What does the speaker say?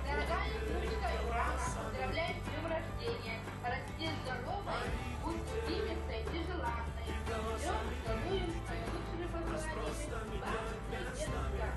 Дорогая внучка Ивана, поздравляю с днем рождения! Расти здоровой, будь любимицей и желанной. Ждем, целуем, с наилучшими пожеланиями, бабушка и дедушка.